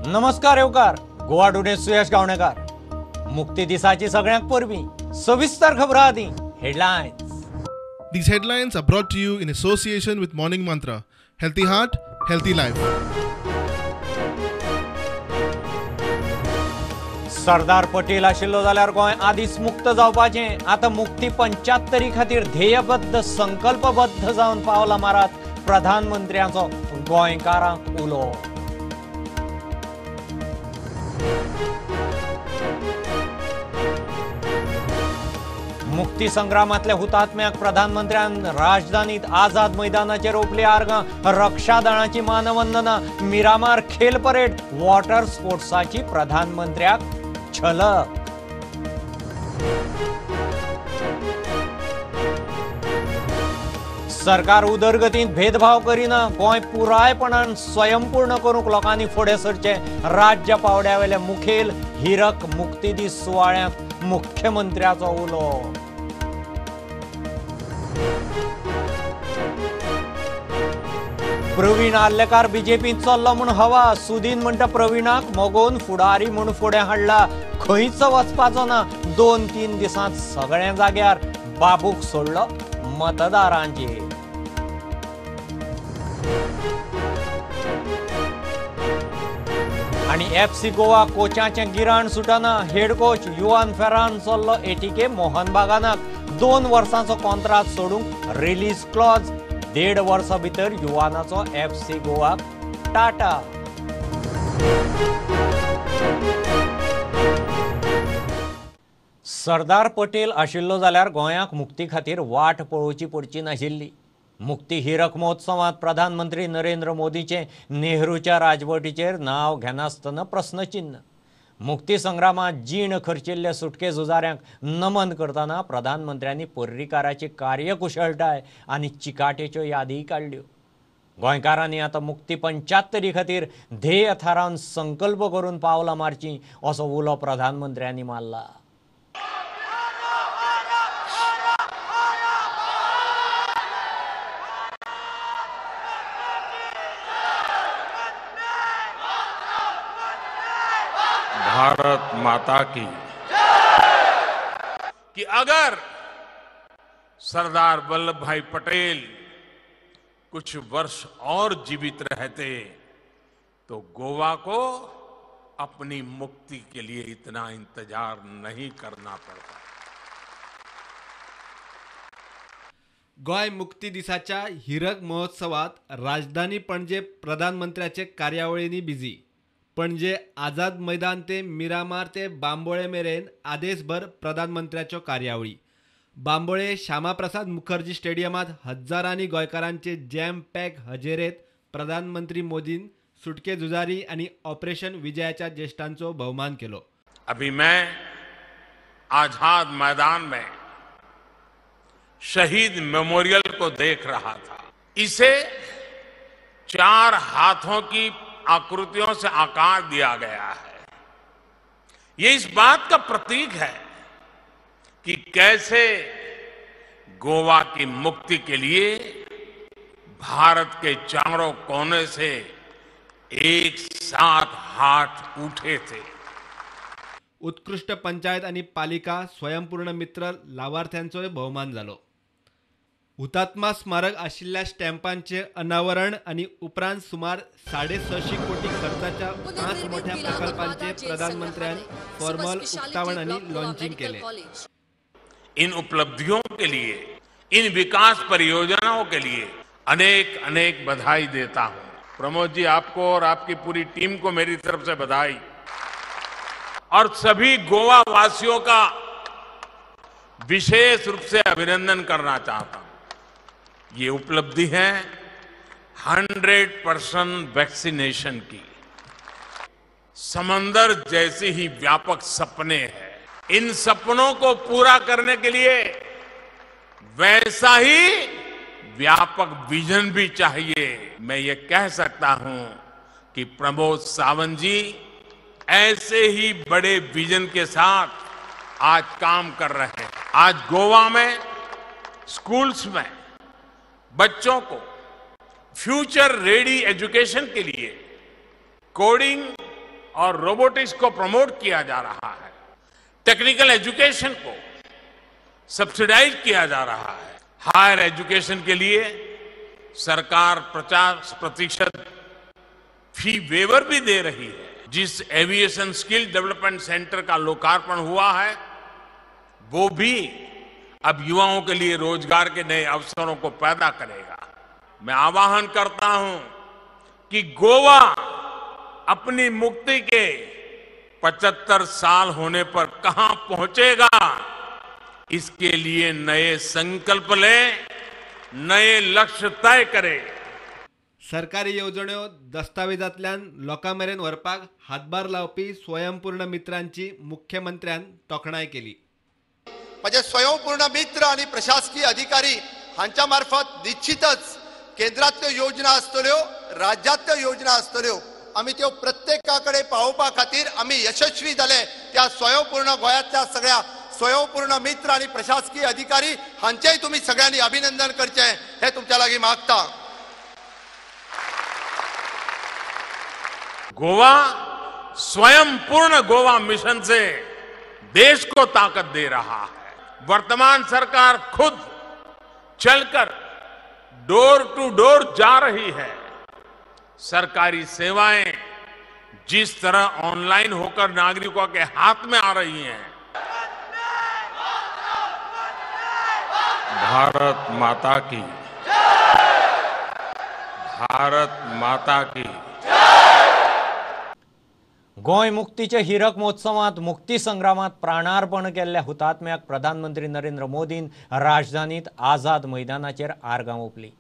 नमस्कार येवकार गोवा टुडे सुयश गावणेकर. मुक्ती दिसाची सगळ्यांक परबीं. सविस्तर खबरां आदी headlines. These headlines are brought to you in association with Morning Mantra. Healthy heart, healthy life. Sardar Patel आशिल्लो जाल्यार गोंय आदीच मुक्त जावपाचें. आतां मुक्ती 75 खातीर ध्येयबद्ध संकल्पबद्ध जावन पावलां मारात प्रधानमंत्र्यांचो गोंयकारांक उलो. मुक्ती संग्रामांतल्या हुतात्म्याक प्रधानमंत्र्यान राजधानीत आझाद मैदानाचेर ओंपली आर्गां. रक्षा दळाची मानवंदना, मिरामार खेल परेड, वॉटर स्पोर्ट्साची प्रधानमंत्र्याक झलक. सरकार उदरगतींत भेदभाव करिना, गोंय पुरायपणान स्वयंपूर्ण करूंक लोकांनी फुडें सरचें. राज्य पावंड्यावेले मुखेल हिरक मुक्ती दीस सुवाळ्यांत मुख्यमंत्र्याचो उलो. प्रवीण आर्लेकार बीजेपींत चल्लो म्हूण हवा. सुदीन म्हणटा प्रवीणाक मोगोवन फुडारी म्हूण फुडें हाडला, खंयच वचपाचो ना. 2-3 दिसांत सगळ्या जाग्यार बाबूक सोडलो मतदारांचेर. आनी एफसी गोवा कोचाचें गिराण सुटना. हेड कोच युवान फेरान चल्लो एटीके मोहन बागानाक. 2 वर्सांचो कॉन्ट्राक्ट सोडूंक रिलीज क्लॉज. 1.5 वर्सां भितर युवानाचो एफसी गोवाक टाटा. सरदार पटेल आशिल्लो जाल्यार गोंयाक मुक्ती खातीर वाट पळोवची पडची नाशिल्ली. मुक्ती हिरक महोत्सवांत प्रधानमंत्री नरेंद्र मोदीचें नेहरूच्या राजवटीचेर नांव घेनासतना प्रस्नचिन्न. मुक्ती संग्रामांत जीण खर्चिल्ल्या सुटके झुजाऱ्यांक नमन करतना प्रधानमंत्र्यांनी पर्रीकाराची कार्यकुशळटाय आनी चिकाटेच्यो यादी काडल्यो. गोंयकारांनी आतां मुक्ती 75 खातीर ध्येय थारावन संकल्प करून पावलां मारचीं असो उलो प्रधानमंत्र्यांनी मारला. भारत माता की कि अगर सरदार वल्लभ भाई पटेल कुछ वर्ष और जीवित रहते तो गोवा को अपनी मुक्ति के लिए इतना इंतजार नहीं करना पड़ता. गोंय मुक्ती दिसाच्या हिरक महोत्सवात राजधानी पणजे प्रधानमंत्र्याचे कार्यावळींनी बिझी. पणजे आझाद मैदान ते मिरामार ते बांबोळे मेरेन आदेसभर प्रधानमंत्र्याच्यो कार्यावळी. बांबोळे श्यामाप्रसाद मुखर्जी स्टेडियमांत हजारांनी गोंयकारांचे जॅम पॅक हजेरेत प्रधानमंत्री मोदीन सुटके झुजारी आनी ऑपरेशन विजयाच्या ज्येष्ठांचो भोवमान केलो. अभी मैं आझाद मैदान में शहीद मेमोरियल को देख रहा था. इसे 4 हाथों की आकृतियों से आकार दिया गया है. ये इस बात का प्रतीक है कि कैसे गोवा की मुक्ति के लिए भारत के चारों कोने से एक साथ हाथ उठे थे. उत्कृष्ट पंचायत आणि पालिका स्वयंपूर्ण मित्र लावार्थ्यांचोय भोवमान जालो. हुतात्मा स्मारक आशिल्ल्या स्टॅम्पांचे अनावरण आणि उपरांत सुमार 650 कोटी खर्चाच्या 5 मोठ्या प्रकल्पांचे प्रधानमंत्र्यान फॉर्मल उक्तावण आणि लॉन्चिंग केले. इन उपलब्धियों के लिए, इन विकास परियोजनाओं के लिए अनेक अनेक बधाई देता हूं. प्रमोद जी, आपको और आपकी पूरी टीम को मेरी तरफ से बधाई और सभी गोवा वासियों का विशेष रूप से अभिनंदन करना चाहता हूं. ये उपलब्धि है 100% वैक्सीनेशन की. समंदर जैसे ही व्यापक सपने हैं. इन सपनों को पूरा करने के लिए वैसा ही व्यापक विजन भी चाहिए। मैं ये कह सकता हूं कि प्रमोद सावंत जी ऐसे ही बड़े विजन के साथ आज काम कर रहे हैं। आज गोवा में स्कूल्स में बच्चों को फ्यूचर रेडी एजुकेशन के लिए कोडिंग और रोबोटिक्स को प्रमोट किया जा रहा है। टेक्निकल एजुकेशन को सब्सिडाइज किया जा रहा है। हायर एजुकेशन के लिए सरकार 50% फी वेवर भी दे रही है। जिस एविएशन स्किल डेवलपमेंट सेंटर का लोकार्पण हुआ है, वो भी अब युवाओं के लिए रोजगार के नए अवसरों को पैदा करेगा। मैं आह्वान करता हूं कि गोवा अपनी मुक्ति के 75 साल होने पर कहां पहुंचेगा, इसके लिए नए संकल्प ले, नए लक्ष्य तय करे। सरकारी येवजण्यो दस्तावेजांतल्यान लोकां मेरेन व्हरपाक हातभार लावपी स्वयंपूर्ण मित्रांची मुख्यमंत्र्यान तोखणाय केली। म्हणजे स्वयंपूर्ण मित्र आणि प्रशासकीय अधिकारी हांच्या मार्फत निश्चितच केंद्रातल्यो योजना आसतल्यो, राज्यांतल्यो योजना आसतल्यो, आमी त्यो प्रत्येका कडेन पावोवपा खातीर आमी यशस्वी जाले। त्या स्वयंपूर्ण गोंयांतल्या सगळ्या स्वयंपूर्ण मित्र आणि प्रशासकीय अधिकारी हांचेय तुमी सगळ्यांनी अभिनंदन करचें हे तुमच्या लागीं मागता। गोवा स्वयंपूर्ण गोवा मिशन से देश को ताकत दे रहा है। वर्तमान सरकार खुद चलकर डोर टू डोर जा रही है। सरकारी सेवाएं जिस तरह ऑनलाइन होकर नागरिकों के हाथ में आ रही हैं, भारत माता की, भारत माता की। गोंय मुक्तीच्या हिरक महोत्सवांत मुक्ती संग्रामात प्राणार्पण केल्ल्या हुतात्म्याक प्रधानमंत्री नरेंद्र मोदीन राजधानीत आझाद मैदानाचेर आर्गां ओंपली।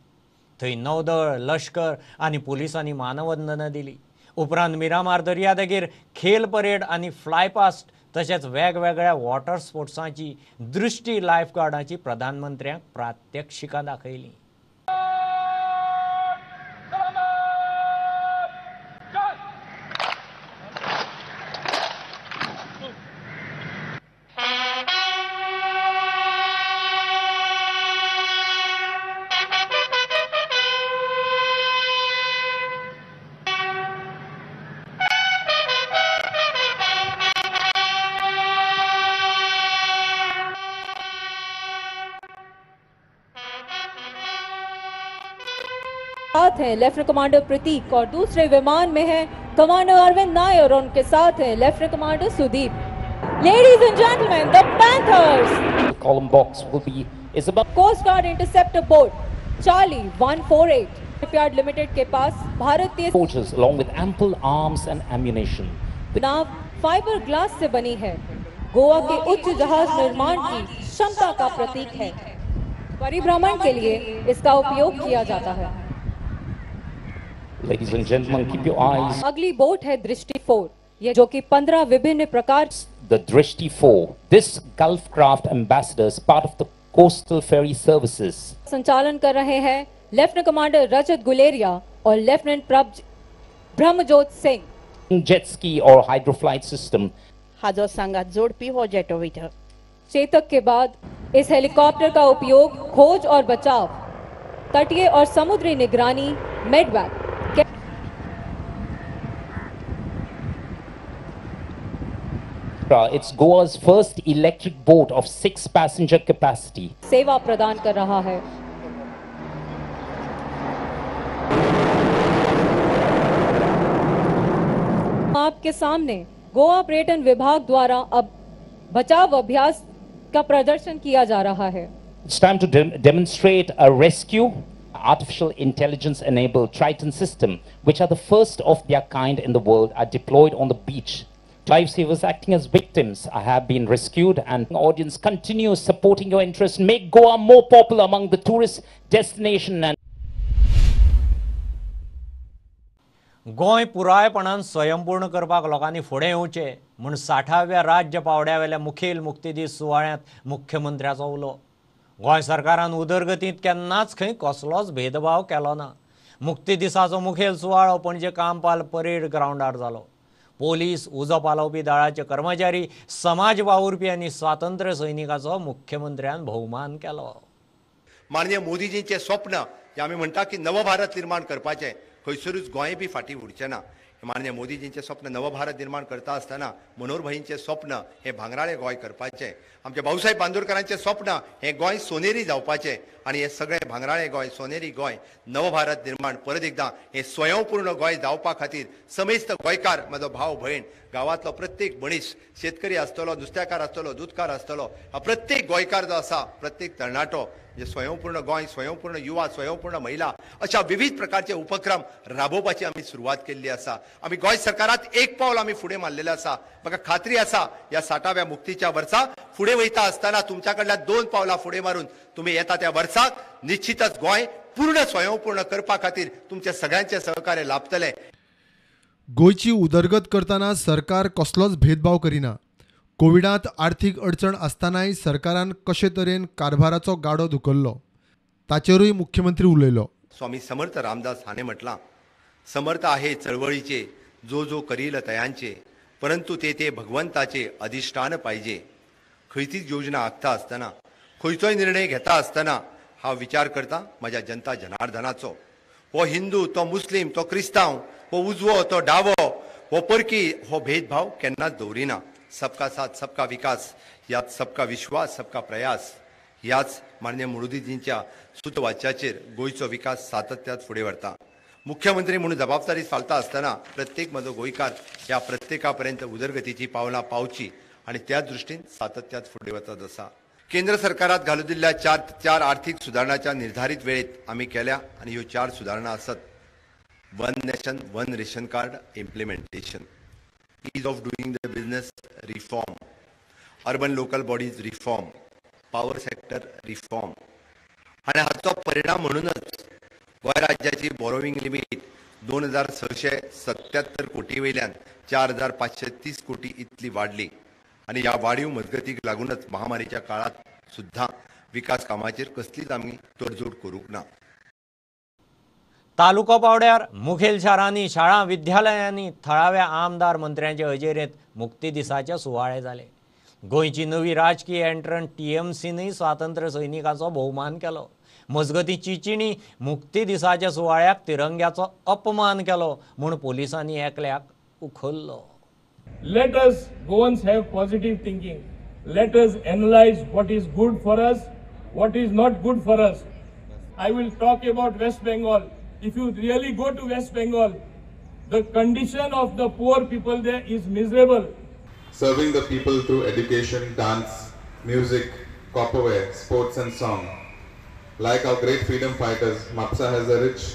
थंय नौदळ, लश्कर आनी पुलिसांनी मानवंदना दिली। उपरांत मिरामार दर्यादेगेर खेल परेड आनी फ्लायपास्ट तशेंच वेगवेगळ्या वॉटर स्पोर्ट्सांची दृश्टी लायफगार्डांची प्रधानमंत्र्यांक प्रात्यक्षिकां दाखयली। साथ हैं लेफ्टिनेंट कमांडर प्रतीक और दूसरे विमान में हैं कमांडर अरविंद नायर और उनके साथ हैं lieutenant commander Sudeep. Ladies and gentleman, the Panthers column box will be is about coast guard interceptor boat Charlie 148 shipyard limited के पास भारतीय soldiers along with ample arms and ammunition. नाव फाइबर ग्लास से बनी है, गोवा के उच्च जहाज निर्माण की क्षमता का प्रतीक है। परिभ्रमण के लिए इसका उपयोग किया जाता है। Ladies and gentlemen, keep your eyes. अगली बोट है दृष्टि 4, ये जो कि 15 विभिन्न प्रकार। The Drishti 4, this Gulf Craft Ambassador is part of the Coastal Ferry Services. संचालन कर रहे हैं लेफ्टिनेंट कमांडर रजत गुलेरिया और लेफ्टिनेंट ब्रह्मजोत सिंह। Jet ski और हाइड्रोफ्लाइट सिस्टम। हाजो सांगात जोडपी हो जेटोवीटर। चेतक के बाद इस हेलीकॉप्टर का उपयोग खोज और बचाव, तटीय और समुद्री निगरानी, मेडवैक। It's Goa's first electric boat of 6 passenger capacity. सेवा प्रदान कर रहा है। आपके सामने गोवा पर्यटन विभाग द्वारा अब बचाव अभ्यास का प्रदर्शन किया जा रहा है। It's time to demonstrate a rescue artificial intelligence enabled Triton system, which are the first of their kind in the world, are deployed on the beach. Lifesavers acting as victims have been rescued, and audience continues supporting your interest. Make Goa more popular among the tourist destination. And Goa पुरायपणान स्वयंपूर्ण करपाक लोकांनी फुडें येवचें म्हूण 60व्या राज्य पावंड्यावेल्या मुखेल मुक्तीदीस सुवाळ्यांत मुख्यमंत्र्याचो उलो। गोंय सरकारान उदरगतींत केन्नाच खंय कसलोच भेदभाव केलो ना। मुक्ती दिसाचो मुखेल सुवाळो पणजे कामपाल परेड ग्रावंडार जालो। पोलीस, उजो पालोवपी दळाचे कर्मचारी, समाज वावुरपी आनी स्वातंत्र्य सैनिकाचो मुख्यमंत्र्यान भोवमान केलो। माननीय मोदीजींचें स्वप्न जे आमी म्हणटा की नव भारत निर्माण करपाचें, खंयसरूच गोंय बी फाटीं उरचें ना। माननीय मोदीजींचें स्वप्न नवभारत निर्माण करता आसतना मनोहरभाईंचें स्वप्न हें भांगराळें गोंय करपाचें, आमच्या भाऊसाहेब बांदोडकरांचें स्वप्न हें गोंय सोनेरी जावपाचें आनी हें सगळें भांगराळें गोंय, सोनेरी गोंय, नवभारत निर्माण परत एकदां हें स्वयंपूर्ण गोंय जावपा खातीर समेस्त गोंयकार, म्हजो भाव भयण, गांवांतलो प्रत्येक मनीस, शेतकरी आसतलो, नुस्त्याकार आसतलो, दुदकार आसतलो, हा प्रत्येक गोंयकार जो आसा, प्रत्येक तरणाटो म्हणजे स्वयंपूर्ण गोंय, स्वयंपूर्ण युवा, स्वयंपूर्ण महिला अशा विविध प्रकारचे उपक्रम राबोवपाची आमी सुरवात केल्ली आसा. आमी गोंय सरकारात एक पावल आमी फुडें मारलेलें आसा. म्हाका खात्री आसा ह्या 60व्या मुक्तीच्या वर्सा फुडें वयता आसतना तुमच्या कडल्यान 2 पावलां फुडें मारून तुमी येता त्या वर्साक निश्चितच गोंय पूर्ण स्वयंपूर्ण करपा खातीर तुमच्या सगळ्यांचें सहकार्य लाभतलें. गोंयची उदरगत करतना सरकार कसलोच भेदभाव करिना. कोविडांत आर्थीक अडचण आसतनाय सरकारान कशे तरेन कारभाराचो गाडो धुकल्लो ताचेरूय मुख्यमंत्री उलयलो. स्वामी समर्थ रामदास हाणें म्हटलां, समर्थ आहे चळवळीचे जो जो करील तयांचे, परंतु ते ते भगवंताचे अधिष्ठान पाहिजे. खंयचीच योजना आंखता आसतना, खंयचोय निर्णय घेता आसतना हांव विचार करता म्हज्या जनता जनार्दनाचो. हो हिंदू, तो मुस्लीम, तो क्रिस्तांव, हो उजवो, तो डावो, हो परकी, हो भेदभाव केन्नाच दवरिना. सबका साथ सबका विकास, ह्याच सबका विश्वास सबका प्रयास, ह्याच माननीय मोदीजींच्या सुतवाच्याचेर गोंयचो विकास सातत्यात फुडें व्हरता. मुख्यमंत्री म्हणून जबाबदारी चालता आसतना प्रत्येक म्हजो गोंयकार ह्या प्रत्येका पर्यंत उदरगतीची पावलां पावची आनी त्या दृश्टीन सातत्यात फुडें वचत आसा. केंद्र सरकारात घालून दिल्ल्या चार आर्थिक सुदारणाच्या निर्धारित वेळेत आमी केल्या आनी ह्यो 4 सुदारणा आसत. One nation one ration card implementation, ease of doing the business reform, urban local bodies reform, power sector reform. आनी हाचो परिणाम म्हणूनच गोंय राज्याची बोरोविंग लिमीट 2677 कोटी वयल्यान 4530 कोटी इतली वाडली आनी ह्या वाडीव मजगतीक लागूनच महामारीच्या काळात सुद्दां विकास कामाचेर कसलीच आमी तडजोड करूंक ना. तालुको पावड्यार मुखेल शारांनी, शाळा, विद्यालयांनी थळाव्या आमदार मंत्र्यांचे हजेरेंत मुक्ती दिसाचे सुवाळे जाले. गोंयची नवी राजकीय एंट्रंट टीएमसीनय स्वातंत्र्य सैनिकांचो भोवमान केलो. मजगतीं चिंचिणी मुक्ती दिसाच्या सुवाळ्याक तिरंग्याचो अपमान केलो म्हूण पोलिसांनी एकल्याक उखल्लो. Let us Goans have positive thinking. Let us analyze what is good for us, what is not good for us. I will talk about West Bengal. If you really go to West Bengal, the condition of the poor people there is miserable. Serving the people through education, dance, music, copperware, sports and song. Like our great freedom fighters, Mapsa has a rich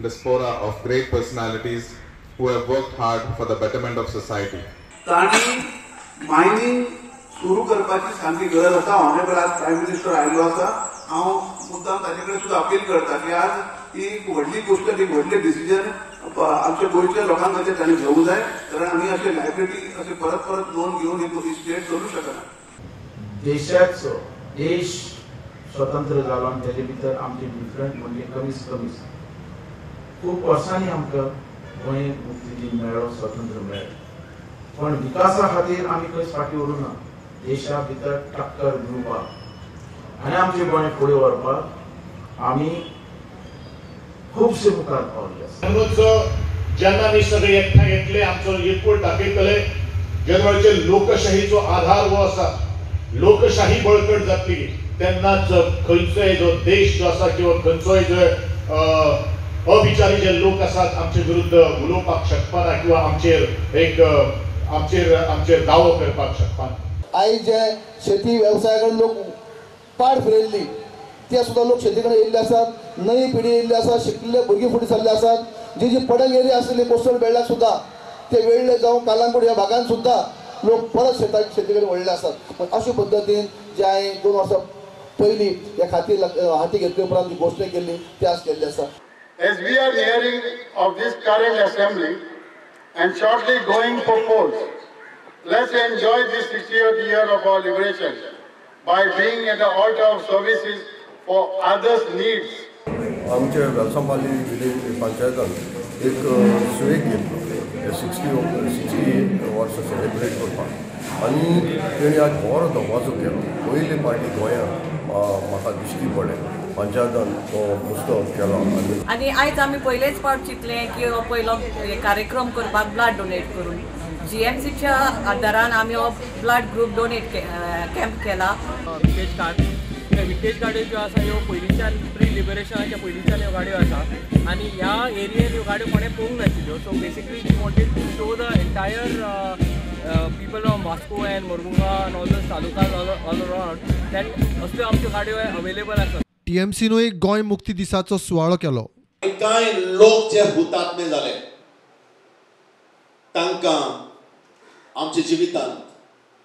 diaspora of great personalities who have worked hard for the betterment of society. तांणी mining सुरू करपाची सामकी गरज आसा. Honourable आज prime minister आयिल्लो आसा, हांव मुद्दाम ताचे कडेन सुद्दां अपील करता की आज ही एक व्हडली गोश्ट, एक व्हडलें डिसिजन आमच्या गोंयच्या लोकां खातीर तांणी घेवंक जाय, कारण आमी अशें लायबिलिटी अशें परत परत लोन घेवन ही स्टेट चलूंक शकना. देशाचो देश स्वतंत्र जालो आनी तेजे भितर आमचे डिफरंट म्हणजे कमीच कमीच खूब वर्सांनी आमकां गोंय मुक्ती दिन मेळ्ळो, स्वतंत्र मेळ्ळो, पण विकासा खातीर आमी खंयच फाटीं उरूंक ना. देशा भितर टक्कर दिवपाक आनी आमचें गोंय फुडें व्हरपाक आमी खुबशे मुखार पावले आसा. म्हणूनच जेन्ना आमी सगळे एकठांय येतले, आमचो एकवट दाखयतले, जेन्ना लोकशाहीचो आधार हो आसा, लोकशाही बळकट जातली तेन्नाच खंयचोय जो देश जो आसा किंवा खंयचोय जो अविचारी जे लोक आसात आमचे विरुद्ध उलोवपाक शकपाना किंवा आमचेर एक आमचेर आमचेर दावो करपाक शकपाना. आयज जे शेती वेवसाया कडेन लोक पाड फिरयल्ली ते सुद्दां लोक शेती कडेन येयल्ले आसात, नवी पिढी येयल्ली आसा, शिकिल्ले भुरगीं फुडें सरले आसात. जी जी पडंग एरिया आसली कोस्टल बेल्टाक सुद्दां ते वेळ्ळे जावं कालांगूट ह्या भागान सुद्दां लोक परत शेताक शेती कडेन वळिल्ले आसात. पण अशे पद्दतीन जे हांवें 2 वर्सां पयलीं ह्या खातीर हाती घेतले उपरांत जी घोशणा केल्ली ती आज केल्ली आसा. As we are nearing of this current assembly and shortly going for polls, let's enjoy this 60th year of our liberation by being at the altar of services for others' needs. आमच्या वेलसांपाली village पंचायतान एक सुवेक घेतलो 60 वर्सां celebrate करपाक आनी तेणी आज बरो दबाजो केलो. पयले पार्टी गोंयांत म्हाका दिश्टी पडलें. पंचायतान तो मुस्तो केलो. आनी आयज आमी पयलेच फावट चिंतलें की हो पयलो कार्यक्रम करपाक ब्लड डोनेट करून जीएमसीच्या आदारान आमी हो ब्लड ग्रूप डोनेट कॅम्प केला. विंटेज कार विंटेज गाडयो ज्यो आसा ह्यो पयलींच्यान प्री लिबरेशनाच्या पयलींच्यान ह्यो गाडयो आसा आनी ह्या एरियेन ह्यो गाडयो कोणें पळोवंक नाशिल्ल्यो. So basically we wanted to show the entire people from Vasco and Mormugao and all the talukas all around that असल्यो आमच्यो गाडयो अवेलेबल आसात. टीएमसीनूय गोंय मुक्ती दिसाचो सुवाळो केलो. कांय लोक जे हुतात्मे जाले तांकां आमच्या जिवितांत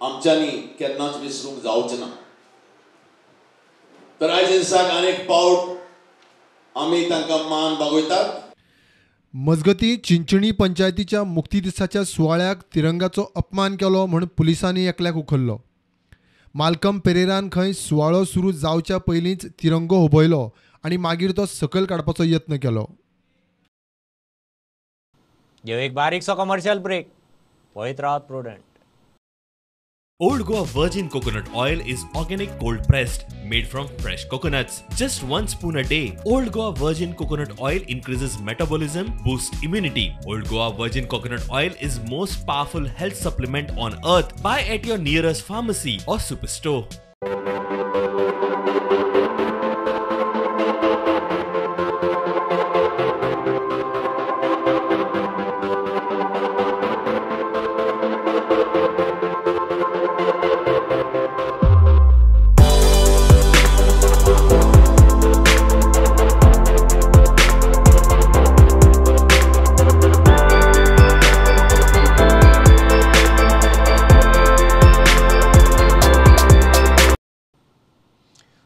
आमच्यांनी केन्नाच विसरूंक जावचें ना. तर आयज दिसाक अनेक पावट आमी तांकां मान बागयतात. मजगती चिंचणी पंचायतीच्या मुक्ती दिसाच्या सुवाळ्याक तिरंगाचो अपमान केलो म्हूण पुलिसांनी एकल्याक उखल्लो. मालकम पेरेरान खंय सुवाळो सुरू जावच्या पयलींच तिरंगो हुबयलो आनी मागीर तो सकयल काडपाचो यत्न केलो. एक बारीकसो कमर्शियल ब्रेक. पळयत रावात Prudent. Old Goa Virgin Coconut Oil is organic cold pressed, made from fresh coconuts. Just 1 spoon a day. Old Goa Virgin Coconut Oil increases metabolism, boosts immunity. Old Goa Virgin Coconut Oil is most powerful health supplement on earth. Buy at your nearest pharmacy or superstore.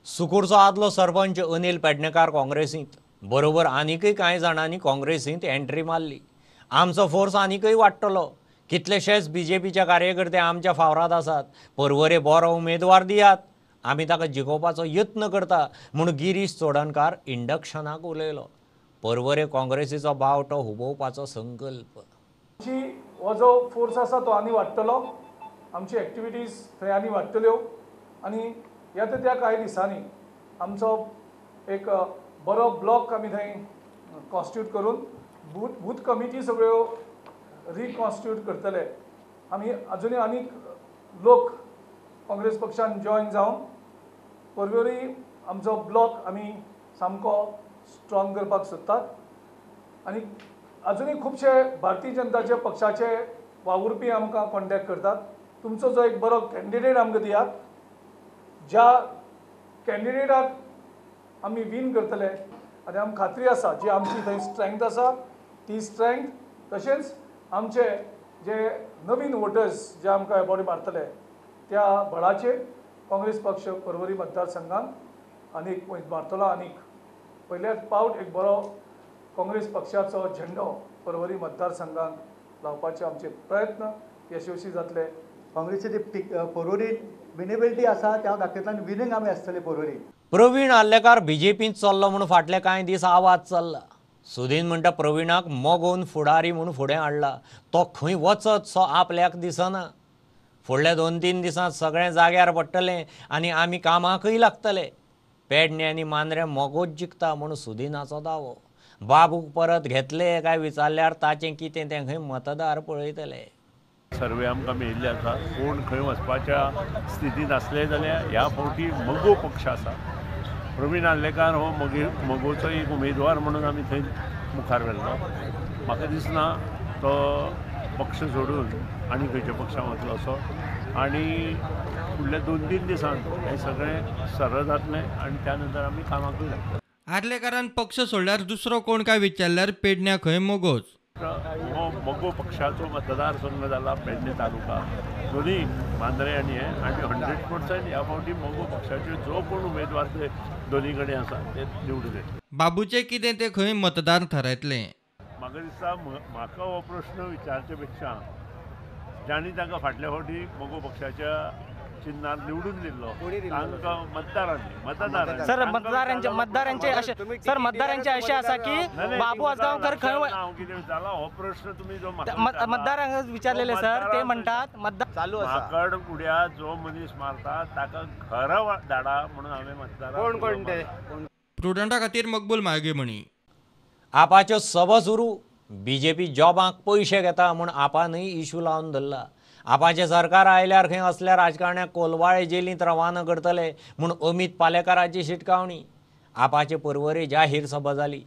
सुकूरचो आदलो सरपंच अनिल पेडणेकार काँग्रेसींत बरोबर आनीकय कांय जाणांनी काँग्रेसींत entry मारली. आमचो force आनीकय वाडटलो. कितलेशेच बीजेपीच्या कार्यकर्ते आमच्या फावराद आसात. पर्वरे बरो उमेदवार दियात, आमी ताका जिखोवपाचो यत्न करता म्हूण गिरीश चोडणकार इंडक्शनाक उलयलो. पर्वरे काँग्रेसीचो बावटो हुबोवपाचो संकल्प. आमची हो जो फोर्स आसा तो आनी वाडटलो, आमची एक्टिविटीज थंय आनी वाडटल्यो आनी येता त्या कांय दिसांनी आमचो एक बरो ब्लॉक आमी थंय कॉन्स्टिट्यूट करून बूथ कमिटी सगळ्यो रिकॉन्स्टिट्यूट करतले. आमी अजुनूय आनीक लोक काँग्रेस पक्षान जॉयन जावन पर्वरी आमचो ब्लॉक आमी सामको स्ट्रॉंग करपाक सोदतात आनी अजुनूय खुबशे भारतीय जनताचे पक्षाचे वावुरपी आमकां कॉन्टेक्ट करतात. तुमचो जो एक बरो कॅन्डिडेट आमकां दियात, ज्या कॅन्डिडेटाक आमी वीन करतले आनी आमकां खात्री आसा जी आमची थंय स्ट्रेंथ आसा ती स्ट्रेंथ, तशेंच आमचे जे नवीन वोटर्स जे आमकां एबॉडी मारतले त्या बळाचेर काँग्रेस पक्ष पर्वरी मतदारसंघात आनीक मारतलो. आनीक पयल्याच पावट एक बरो काँग्रेस पक्षाचो झेंडो पर्वरी मतदारसंघात लावपाचे आमचे प्रयत्न यशस्वी जातले. काँग्रेसचे ते पर्वरी विनेबिलिटी आसा ते हांव दाखयतलो आनी विनींग आमी आसतले पर्वरी. प्रवीण आर्लेकार बीजेपींत चल्लो म्हूण फाटले कांय दीस आवाज चल्ला. सुदीन म्हणटा प्रवीणाक मोगोवन फुडारी म्हूण फुडें हाडला, तो खंय वचत सो आपल्याक दिसना. फुडल्या 2-3 दिसांत सगळें जाग्यार पडटलें आनी आमी कामाकय लागतले. पेडणे आनी मांद्रें मोगोच जिखता म्हूण सुदिनाचो दावो. बाबूक परत घेतले काय विचारल्यार ताचें कितें तें खंय मतदार पळयतले. सर्वे आमकां मेळिल्ले आसा. कोण खंय वचपाच्या स्थितींत आसले जाल्यार ह्या फावटी मगो पक्ष आसा. प्रवीण आर्लेकार हो मगोचो एक उमेदवार म्हणून आमी थंय मुखार व्हेल्लो. म्हाका दिसना तो पक्ष सोडून आनी खंयच्या पक्षान वतलो असो. आनी फुडल्या 2-3 दिसांत हें सगळें सरळ जातलें आनी त्या नंतर आमी कामाकूय लागतले. आर्लेकारान पक्ष सोडल्यार दुसरो कोण काय विचारल्यार पेडण्या खंय मगोच. हो मगो पक्षाचो मतदारसंघ जाला पेडणे तालुका दोन्ही मांद्रे आनी हे आनी 100% ह्या फावटी मगो पक्षाचे जो कोण उमेदवार ते दोन्ही कडेन आसा ते निवडून येतले. बाबूचे कितें ते खंय मतदार थारायतले. म्हाका दिसता म्हाका हो प्रश्न विचारचे पेक्षा जांणी तांकां फाटल्या फावटी मगो पक्षाच्या चिन्हार निवडून दिल्लो तांकां मतदारांनी सर मतदारांचे अशें सर मतदारांचे अशें आसा की बाबू आजगांवकर खंय कितें जाला हो प्रश्न तुमी जो मतदारांक विचारलेले सर ते म्हणटात मतदार चालू आसा माकड उड्या जो मनीस मारता ताका घरा धाडा म्हणून हांवें मतदारांक. कोण कोण ते? प्रुडंटा खातीर मकबूल माळगेमणी. आपाच्यो सभा सुरू. बीजेपी जॉबांक पयशे घेता म्हूण आपानय इशू लावन धरला. आपाचें सरकार आयल्यार खंय असल्या राजकारण्याक कोलवाळे जेलींत रवाना करतले म्हूण अमीत पालेकाराची शिटकावणी. आपाचे पर्वरे जाहीर सभा जाली.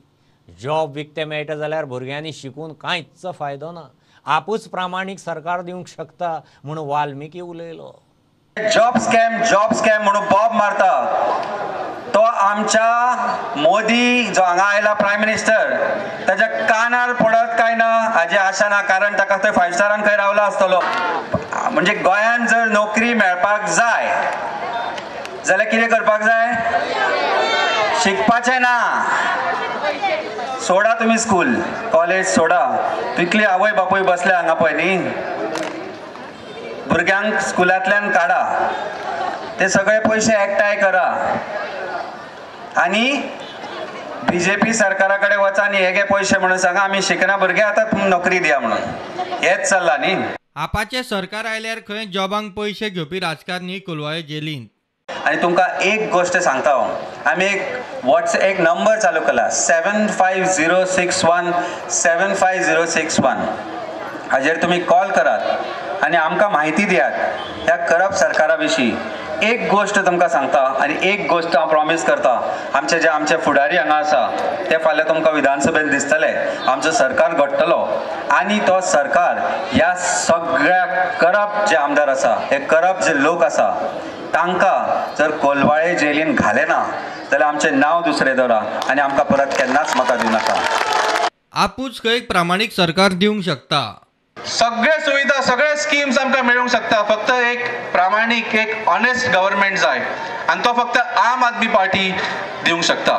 जॉब विकते मेळटा जाल्यार भुरग्यांनी शिकून कांयच फायदो ना. आपूच प्रामाणीक सरकार दिवंक शकता म्हूण वाल्मिकी उलयलो. जॉब स्कॅम जॉब स्कॅम म्हणून बॉब मारता तो आमच्या मोदी जो हांगा आयला प्रायम मिनिस्टर ताच्या कानार पडत काय ना हाजी आशा ना, कारण ताका थंय फायव स्टारान खंय रावला आसतलो. म्हणजे गोंयांत जर नोकरी मेळपाक जाय जाल्यार कितें करपाक जाय? शिकपाचें ना, सोडा तुमी स्कूल कॉलेज सोडा. तितली आवय बापूय बसल्या हांगा पळय न्ही, भुरग्यांक स्कुलांतल्यान काडा, ते सगळे पयशे एकठांय करा आनी बीजेपी सरकारा कडेन वचा आनी हे घे पयशे म्हणून सांगा आमी शिकना भुरगे आतां नोकरी दिया म्हणून. हेच चल्लां न्ही. आपाचें सरकार आयल्यार खंय जॉबांक पयशे घेवपी राजकारणी कोलवाळे जेलींत. आनी तुमकां एक गोश्ट सांगता हांव, आमी एक वॉट्सएप एक नंबर चालू केला 75061 75061 हाजेर तुमी कॉल करात आनी आमकां म्हायती दियात ह्या करप सरकारा विशीं. एक गोश्ट तुमकां सांगता आनी एक गोश्ट हांव प्रॉमीस करता, आमचे जे आमचे फुडारी हांगा आसा ते फाल्यां तुमकां विधानसभेंत दिसतले. आमचो सरकार घडटलो आनी तो सरकार ह्या सगळ्या करप जे आमदार आसा, हे करप जे लोक आसा तांकां जर कोलवाळे जेलीन घाले ना जाल्यार आमचें नांव दुसरें दवरा आनी आमकां परत केन्नाच मतां दिवं नाका. आपूच खंय प्रामाणीक सरकार दिवंक शकता. सगळे सुविधा सगळे स्किम्स आमकां मेळूंक शकता, फक्त एक प्रामाणीक एक ऑनेस्ट गव्हर्मेंट जाय आनी तो फक्त आम आदमी पार्टी दिवंक शकता.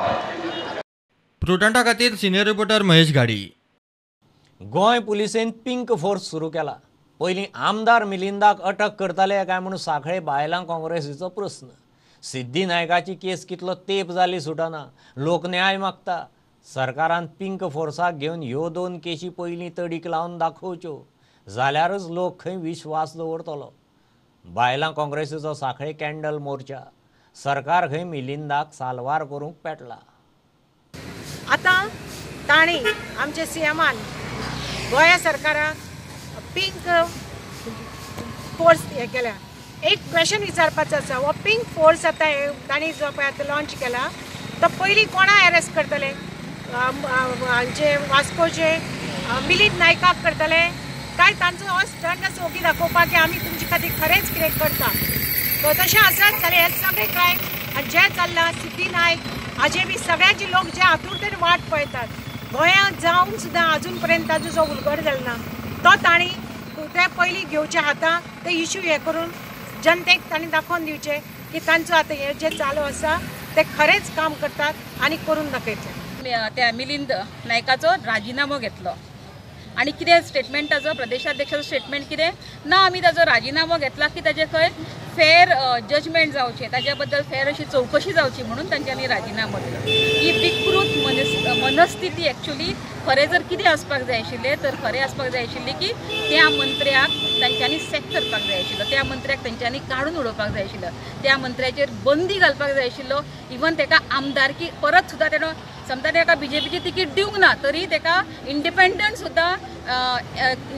प्रुडंटा खातीर सिनियर रिपोर्टर महेश घाडी. गोंय पुलिसेन पिंक फोर्स सुरू केला. पयलीं आमदार मिलिंदाक अटक करताले काय म्हूण सांखळे बायलां काँग्रेसीचो प्रस्न. सिद्धी नायकाची केस कितलो तेप जाली सुटना. लोक न्याय मागता. सरकारान पिंक फोर्साक घेवन ह्यो दोन केशी पयलीं तडीक लावन दाखोवच्यो जाल्यारच लोक खंय विश्वास दवरतलो. बायलां काँग्रेसीचो सांखळे कॅन्डल मोर्चा. सरकार खंय मिलिंदाक साल्वार करूंक पेटला. आतां तांणी आमचे सीएमान गोंया सरकाराक पिंक फोर्स हे केल्या. एक क्वेश्चन विचारपाचो आसा, हो पिंक फोर्स आतां तांणी जो पळय आतां लॉन्च केला तो पयलीं कोणा अरेस्ट करतले? हांचे वास्कोचे मिलिंद नायकाक करतले काय तांचो हो स्टंट आसा ओगी दाखोवपाक की आमी तुमचे खातीर खरेंच कितें करता? तशें आसत जाल्यार हे सगळे क्रायम आनी जें चल्लां सिद्धी नायक हाजे बी सगळ्यांचे लोक जे आतुरतेन वाट पळयतात गोंयांत जावन सुद्दां अजून पर्यंत ताजो जो उलगड जालो ना तो तांणी ते पयलीं घेवचे हातां ते इशू हे करून जनतेक तांणी दाखोवन दिवचें की तांचो आतां हें जें चालू आसा ते खरेंच काम करतात आनी करून दाखयतले. त्या मिलिंद नायकाचो राजिनामो घेतलो आनी कितें स्टेटमेंट ताजो प्रदेशाध्यक्षाचो स्टेटमेंट कितें ना, आमी ताजो राजिनामो घेतला की ताजे खंय फेर जजमेंट जावचें, ताज्या बद्दल फेर अशी चवकशी जावची म्हणून तांच्यांनी राजिनामो दिलो. ही विकृत मनस्थिती एक्चुली खरें जर कितें आसपाक जाय आशिल्लें तर खरें आसपाक जाय आशिल्लें की त्या मंत्र्याक तांच्यांनी सॅक करपाक जाय आशिल्लो, त्या मंत्र्याक तांच्यांनी काडून उडोवपाक जाय आशिल्लो, त्या मंत्र्याचेर बंदी घालपाक जाय आशिल्लो. इवन ताका आमदारकी परत सुद्दां तेणो समजा ताका बीजेपीची तिकीट दिवंक ना तरी ताका इंडिपेंडंट सुद्दां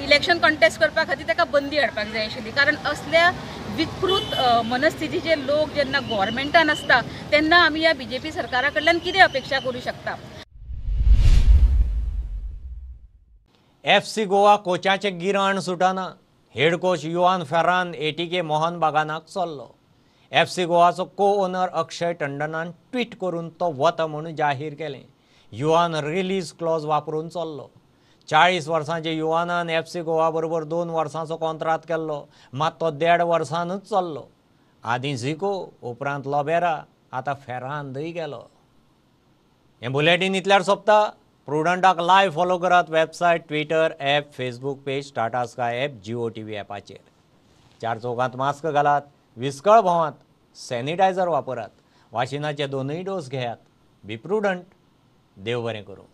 इलेक्शन कॉन्टेस्ट करपा खातीर ताका बंदी हाडपाक जाय आशिल्ली. कारण असल्या विकृत मनस्थितीचे लोक जेन्ना गव्हर्मेंटान आसता तेन्ना आमी ह्या बीजेपी सरकारा कडल्यान कितें अपेक्षा करूं शकता? एफसी गोवा कोचाचें गिराण सुटना. Head coach Juan Ferran ATK Mohun बागानाक चल्लो. एफसी गोवाचो को ओनर अक्षय टंडनान ट्वीट करून तो वता म्हणून जाहीर केलें. युवान रिलीज क्लॉज वापरून चल्लो. 40 वर्सांचे युवानान एफसी गोवा बरोबर 2 वर्सांचो कॉन्त्रात केल्लो, मात तो 1.5 वर्सांनूच चल्लो. आदीं झिको, उपरांत लोबेरा, आतां फेरांदय गेलो. हें बुलेटीन इतल्यार सोंपता. प्रुडंटाक लायव्ह फॉलो करात website, Twitter, app, Facebook page, Tata Sky app, Jio TV ॲपाचेर. 4 चौकांत मास्क घालात, विस्कळ भोंवात, सॅनिटायझर वापरात, वाशिनाचे 2 डोस घेयात. Be prudent. देव बरें करूं.